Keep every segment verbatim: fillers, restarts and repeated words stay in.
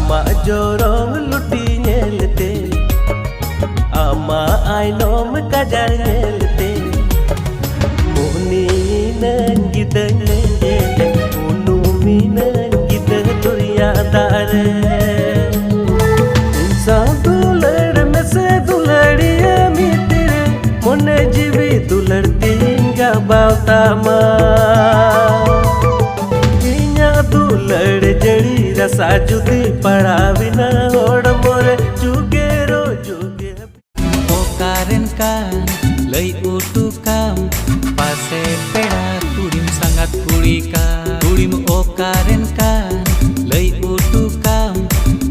ᱟᱢᱟᱜ ᱡᱚᱨᱚᱢ ᱞᱩᱴᱤ ᱧᱮᱞᱛᱮ, ᱟᱢᱟᱜ ᱟᱭᱱᱚᱢ ᱠᱟᱡᱟᱲ ᱧᱮᱞᱛᱮ, ᱢᱩᱦᱱᱤᱱᱟᱹᱧ ᱜᱤᱫᱟᱹᱧ ᱞᱮᱸᱡᱮᱫ, ᱩᱱᱩᱢᱤᱱᱟᱹᱧ ᱜᱤᱫᱟᱹ ᱫᱚᱨᱭᱟ ᱫᱟᱜ ᱨᱮ᱾ ᱤᱧ ᱥᱟᱶ ᱫᱩᱞᱟᱹᱲ ᱢᱮᱥᱮ ᱫᱩᱞᱟᱹᱲᱤᱭᱟᱹ ᱢᱤᱛᱤᱨᱮ, ᱢᱚᱱᱮ ᱡᱤᱣᱤ ᱫᱩᱞᱟᱹᱲ ᱛᱤᱧ ᱜᱟᱵᱟᱣ ᱛᱟᱢᱟ᱾ ᱤᱧᱟᱹᱜ ᱫᱩᱞᱟᱹᱲ ᱡᱟᱹᱲᱤ ᱨᱟᱥᱟ ᱡᱩᱫᱤ ᱯᱟᱲᱟᱣᱤᱱᱟ ᱦᱚᱲᱢᱚ ᱨᱮ, ᱡᱩᱜᱮ ᱨᱚ ᱡᱩᱜᱮ᱾ ᱚᱠᱟᱨᱮᱱ ᱠᱟᱱ ᱞᱟᱹᱭ ᱚᱴᱚ ᱠᱟᱢ, ᱯᱟᱥᱮ ᱯᱮᱲᱟ ᱠᱩᱲᱤᱢ ᱥᱟᱸᱜᱟᱛ ᱠᱩᱲᱤ ᱠᱟᱱ᱾ ᱠᱩᱲᱤᱢ ᱚᱠᱟᱨᱮᱱ ᱠᱟᱱ ᱞᱟᱹᱭ ᱚᱴᱚ ᱠᱟᱢ,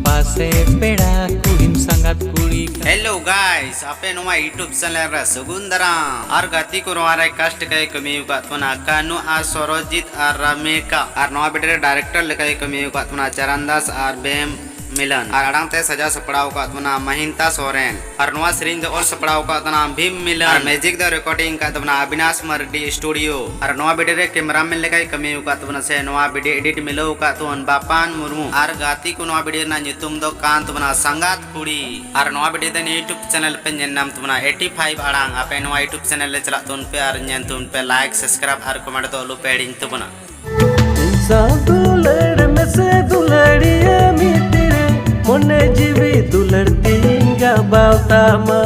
ᱯᱟᱥᱮ ᱯᱮᱲᱟ ᱠᱩᱲᱤᱢ ᱥᱟᱸᱜᱟᱛ ᱠᱩᱲᱤ ᱠᱟᱱ᱾ Hello guys, ᱟᱯᱮ ᱱᱚᱣᱟ YouTube channel ᱨᱮ ᱥᱟᱹᱜᱩᱱ ᱫᱟᱨᱟᱢ᱾ ᱟᱨ ᱜᱟᱛᱮ ᱠᱚ, ᱱᱚᱣᱟ ᱨᱮ cast ᱞᱮᱠᱟᱭ ᱠᱟᱹᱢᱤ ᱟᱠᱟᱫ ᱛᱟᱵᱚᱱᱟ ᱠᱟᱱᱩ ᱟᱨ ᱥᱚᱨᱚᱡᱤᱛ ᱟᱨ ᱨᱟᱢᱮᱠᱟ᱾ ᱟᱨ ᱱᱚᱣᱟ video ᱨᱮ director ᱞᱮᱠᱟᱭ ᱠᱟᱹᱢᱤ ᱟᱠᱟᱫ ᱛᱟᱵᱚᱱᱟ ᱪᱟᱨᱟᱱ ᱫᱟᱥ ᱟᱨ ᱵᱮᱢ ᱢᱤᱞᱚᱱ᱾ ᱟᱨ ᱟᱲᱟᱝ ᱛᱮ ᱥᱟᱡᱟᱣ ᱥᱟᱯᱲᱟᱣ ᱟᱠᱟᱫ ᱛᱟᱵᱚᱱᱟ ᱢᱟᱦᱤᱱᱛᱟ ᱥᱚᱨᱮᱱ᱾ ᱟᱨ ᱱᱚᱣᱟ ᱥᱮᱨᱮᱧ ᱫᱚ ᱚᱞ ᱥᱟᱯᱲᱟᱣ ᱟᱠᱟᱫ ᱛᱟᱵᱚᱱᱟ ᱵᱷᱤᱢ ᱢᱤᱞᱚᱱ᱾ ᱟᱨ music ᱫᱚ recording ᱟᱠᱟᱫ ᱛᱟᱵᱚᱱᱟ ᱟᱵᱤᱱᱟᱥ ᱢᱟᱨᱰᱤ studio᱾ ᱟᱨ ᱱᱚᱣᱟ video ᱨᱮ cameraman ᱞᱮᱠᱟᱭ ᱠᱟᱹᱢᱤ ᱟᱠᱟᱫ ᱛᱟᱵᱚᱱᱟ ᱥᱮ ᱱᱚᱣᱟ video edit ᱢᱤᱞᱟᱹᱣ ᱟᱠᱟᱫ ᱛᱟᱵᱚᱱ ᱵᱟᱯᱟᱱ ᱢᱩᱨᱢᱩ᱾ ᱟᱨ ᱜᱟᱛᱮ ᱠᱚ, ᱱᱚᱣᱟ video ᱨᱮᱱᱟᱜ ᱧᱩᱛᱩᱢ ᱫᱚ ᱠᱟᱱ ᱛᱟᱵᱚᱱᱟ ᱥᱟᱸᱜᱟᱛ ᱠᱩᱲᱤ᱾ ᱟᱨ ᱱᱚᱣᱟ video ᱫᱚ YouTube channel ᱯᱮ ᱧᱮᱞ ᱧᱟᱢ ᱛᱟᱵᱚᱱᱟ eighty five ᱟᱲᱟᱝ᱾ ᱟᱯᱮ ᱱᱚᱣᱟ YouTube channel ᱨᱮ ᱪᱟᱞᱟᱜ ᱛᱟᱵᱚᱱ ᱯᱮ ᱟᱨ ᱧᱮᱞ ᱛᱟᱵᱚᱱ ᱯᱮ, like, subscribe ᱟᱨ comment ᱫᱚ ᱟᱞᱚ ᱯᱮ ᱦᱤᱲᱤᱧ ᱛᱟᱵᱚᱱᱟ᱾ ᱤᱧ ᱥᱟᱶ ᱫᱩᱞᱟᱹᱲ ᱢᱮᱥᱮ ᱫᱩᱞᱟᱹᱲᱤᱭᱟᱹ ᱢᱤᱛᱤᱨᱮ, ᱢᱚᱱᱮ ᱡᱤᱣᱤ ᱫᱩᱞᱟᱹᱲ ᱛᱤᱧ ᱜᱟᱵᱟᱣ ᱛᱟᱢᱟ᱾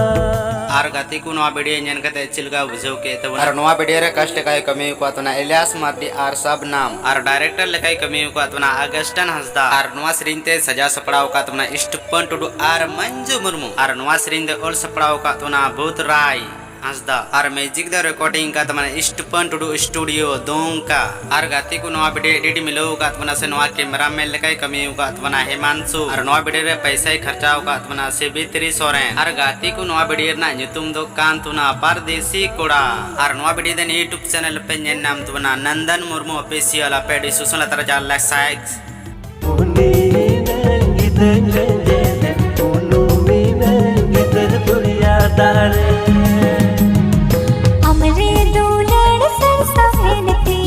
ᱟᱨ ᱜᱟᱛᱮ ᱠᱚ, ᱱᱚᱣᱟ video ᱧᱮᱞ ᱠᱟᱛᱮ ᱪᱮᱫ ᱞᱮᱠᱟ ᱵᱩᱡᱷᱟᱹᱣ ᱠᱮᱫ ᱛᱟᱵᱚᱱᱟ? ᱟᱨ ᱱᱚᱣᱟ video ᱨᱮ cast ᱞᱮᱠᱟᱭ ᱠᱟᱹᱢᱤ ᱟᱠᱟᱫ ᱛᱟᱵᱚᱱᱟ ᱤᱞᱤᱭᱟᱥ ᱢᱟᱨᱰᱤ ᱟᱨ ᱥᱟᱵᱱᱟᱢ᱾ ᱟᱨ director ᱞᱮᱠᱟᱭ ᱠᱟᱹᱢᱤ ᱟᱠᱟᱫ ᱛᱟᱵᱚᱱᱟ ᱟᱜᱟᱥᱴᱟᱱ ᱦᱟᱸᱥᱫᱟ᱾ ᱟᱨ ᱱᱚᱣᱟ ᱥᱮᱨᱮᱧ ᱛᱮ ᱥᱟᱡᱟᱣ ᱥᱟᱯᱲᱟᱣ ᱟᱠᱟᱫ ᱛᱟᱵᱚᱱᱟ ᱥᱴᱤᱯᱷᱟᱱ ᱴᱩᱰᱩ ᱟᱨ ᱢᱟᱱᱡᱩ ᱢᱩᱨᱢᱩ᱾ ᱟᱨ ᱱᱚᱣᱟ ᱥᱮᱨᱮᱧ ᱫᱚ ᱚᱞ ᱥᱟᱯᱲᱟᱣ ᱟᱠᱟᱫ ᱛᱟᱵᱚᱱᱟ ᱵᱩᱫᱷ ᱨᱟᱭ ᱦᱟᱸᱥᱫᱟ᱾ ᱟᱨ music ᱫᱚ recording ᱟᱠᱟᱫ ᱛᱟᱵᱚᱱᱟ ᱥᱴᱤᱯᱷᱟᱱ ᱴᱩᱰᱩ studio ᱫᱩᱢᱠᱟ᱾ ᱟᱨ ᱜᱟᱛᱮ ᱠᱚ, ᱱᱚᱣᱟ video edit ᱢᱤᱞᱟᱹᱣ ᱟᱠᱟᱫ ᱛᱟᱵᱚᱱᱟ ᱥᱮ ᱱᱚᱣᱟ cameraman ᱞᱮᱠᱟᱭ ᱠᱟᱹᱢᱤ ᱟᱠᱟᱫ ᱛᱟᱵᱚᱱᱟ ᱦᱮᱢᱟᱱᱥᱩ᱾ ᱟᱨ ᱱᱚᱣᱟ video ᱨᱮ ᱯᱟᱭᱥᱟᱭ ᱠᱷᱚᱨᱪᱟᱣ ᱟᱠᱟᱫ ᱛᱟᱵᱚᱱᱟ ᱥᱤᱵᱤᱛᱨᱤ ᱥᱚᱨᱮᱱ᱾ ᱟᱨ ᱜᱟᱛᱮ ᱠᱚ, ᱱᱚᱣᱟ video ᱨᱮᱱᱟᱜ ᱧᱩᱛᱩᱢ ᱫᱚ ᱠᱟᱱ ᱛᱟᱵᱚᱱᱟ ᱯᱟᱨᱫᱮᱥᱤ ᱠᱚᱲᱟ᱾ ᱟᱨ ᱱᱚᱣᱟ video ᱫᱚ YouTube channel ᱯᱮ ᱧᱮᱞ ᱧᱟᱢ ᱛᱟᱵᱚᱱᱟ ᱱᱚᱱᱫᱚᱱ ᱢᱩᱨᱢᱩ official᱾ ᱟᱯᱮ description ᱞᱟᱛᱟᱨ ᱨᱮ ᱡᱟᱦᱟᱸ like, share ᱩᱱᱤ ᱜᱤᱫᱟᱹᱨ ᱞᱮᱸᱡᱮᱫ, ᱩᱱᱩᱢᱤᱱᱟᱹ ᱜᱤᱫᱟᱹᱨ ᱫᱚᱨᱭᱟ ᱫᱟᱜ ᱨᱮ᱾ ᱟᱢᱨᱮ ᱫᱩᱞᱟᱹᱲ ᱥᱟᱨᱥᱟᱣ ᱮᱱᱛᱮ᱾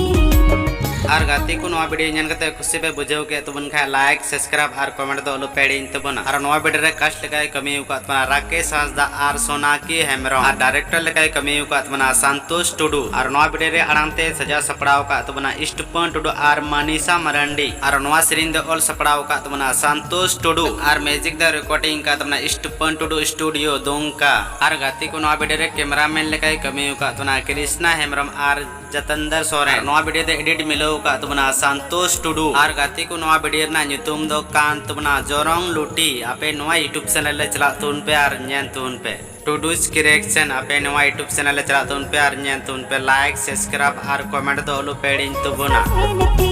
ᱟᱨ ᱜᱟᱛᱮ ᱠᱚ, ᱱᱚᱣᱟ ᱱᱚᱣᱟ ᱵᱷᱤᱰᱤᱭᱳ ᱧᱮᱞ ᱠᱟᱛᱮ ᱠᱷᱩᱥᱤ ᱯᱮ ᱵᱩᱡᱷᱟᱹᱣ ᱠᱮᱫ ᱛᱟᱵᱚᱱ ᱠᱷᱟᱱ, ᱞᱟᱭᱤᱠ, ᱥᱟᱵᱥᱠᱨᱟᱭᱤᱵ ᱟᱨ ᱠᱚᱢᱮᱱᱴ ᱫᱚ ᱟᱞᱚ ᱯᱮ ᱦᱤᱲᱤᱧ ᱛᱟᱵᱚᱱᱟ᱾ ᱟᱨ ᱱᱚᱣᱟ ᱵᱷᱤᱰᱤᱭᱳ ᱨᱮ ᱠᱟᱥᱴ ᱞᱮᱠᱟᱭ ᱠᱟᱹᱢᱤ ᱟᱠᱟᱫ ᱛᱟᱵᱚᱱᱟ ᱨᱟᱠᱮᱥ ᱦᱟᱸᱥᱫᱟ ᱟᱨ ᱥᱳᱱᱟᱠᱤ ᱦᱮᱢᱵᱨᱚᱢ, ᱟᱨ ᱰᱟᱭᱨᱮᱠᱴᱚᱨ ᱞᱮᱠᱟᱭ ᱠᱟᱹᱢᱤ ᱟᱠᱟᱫ ᱛᱟᱵᱚᱱᱟ ᱥᱟᱱᱛᱳᱥ ᱴᱩᱰᱩ᱾ ᱟᱨ ᱱᱚᱣᱟ ᱵᱷᱤᱰᱤᱭᱳ ᱨᱮ ᱟᱲᱟᱝ ᱛᱮ ᱥᱟᱡᱟᱣ ᱥᱟᱯᱲᱟᱣ ᱟᱠᱟᱫ ᱛᱟᱵᱚᱱᱟ ᱤᱥᱴᱩᱯᱟᱹᱱ ᱴᱩᱰᱩ ᱟᱨ ᱢᱟᱱᱤᱥᱟ ᱢᱟᱨᱟᱱᱰᱤ᱾ ᱟᱨ ᱱᱚᱣᱟ ᱥᱮᱨᱮᱧ ᱫᱚ ᱚᱞ ᱥᱟᱯᱲᱟᱣ ᱟᱠᱟᱫ ᱛᱟᱵᱚᱱᱟ ᱥᱟᱱᱛᱳᱥ ᱴᱩᱰᱩ, ᱟᱨ ᱢᱤᱭᱩᱡᱤᱠ ᱫᱚ ᱨᱮᱠᱚᱨᱰᱤᱝ ᱟᱠᱟᱫ ᱛᱟᱵᱚᱱᱟ ᱤᱥᱴᱩᱯᱟᱹᱱ ᱴᱩᱰᱩ ᱥᱴᱩᱰᱤᱭᱳ ᱫᱩᱢᱠᱟ᱾ ᱟᱨ ᱜᱟᱛᱮ ᱠᱚ, ᱱᱚᱣᱟ ᱵᱷᱤᱰᱤᱭᱳ ᱨᱮ ᱠᱮᱢᱮᱨᱟᱢᱮᱱ ᱞᱮᱠᱟᱭ ᱠᱟᱹᱢᱤ ᱟᱠᱟᱫ ᱛᱟᱵᱚᱱᱟ ᱠᱨᱤᱥᱱᱟ ᱦᱮᱢᱵᱨᱚᱢ ᱟᱨ ᱡᱟᱛᱮᱱᱫᱚᱨ ᱥᱚᱨᱮᱱ᱾ ᱟᱨ ᱱᱚᱣᱟ ᱵᱷᱤᱰᱤᱭᱳ ᱫᱚ ᱮᱰᱤᱴ ᱢᱤᱞᱟᱹᱣ ᱟᱠᱟᱫ ᱛᱟᱵᱚᱱᱟ ᱥᱟᱱᱛᱳᱥ ᱴᱩᱰᱩ᱾ ᱟᱨ ᱜᱟᱛᱮ ᱠᱚ, ᱱᱚᱣᱟ ᱵᱷᱤᱰᱤᱭᱳ ᱨᱮᱱᱟᱜ ᱧᱩᱛᱩᱢ ᱫᱚ ᱠᱟᱱ ᱛᱟᱵᱚᱱᱟ ᱡᱚᱨᱚᱝ ᱞᱩᱴᱤ᱾ ᱟᱯᱮ ᱱᱚᱣᱟ YouTube ᱪᱮᱱᱮᱞ ᱨᱮ ᱪᱟᱞᱟᱜ ᱛᱟᱵᱚᱱ ᱯᱮ ᱟᱨ ᱧᱮᱞ ᱛᱟᱵᱚᱱ ᱯᱮ᱾ ᱴᱩᱰᱩᱡᱽ ᱠᱨᱤᱭᱮᱥᱚᱱ, ᱟᱯᱮ ᱱᱚᱣᱟ YouTube ᱪᱮᱱᱮᱞ ᱨᱮ ᱪᱟᱞᱟᱜ ᱛᱟᱵᱚᱱ ᱯᱮ ᱟᱨ ᱧᱮᱞ ᱛᱟᱵᱚᱱ ᱯᱮ᱾ ᱞᱟᱭᱤᱠ, ᱥᱟᱵᱥᱠᱨᱟᱭᱤᱵ ᱟᱨ ᱠᱚᱢᱮᱱᱴ ᱫᱚ ᱟᱞᱚ ᱯᱮ ᱦᱤᱲᱤᱧ ᱛᱟᱵᱚᱱᱟ᱾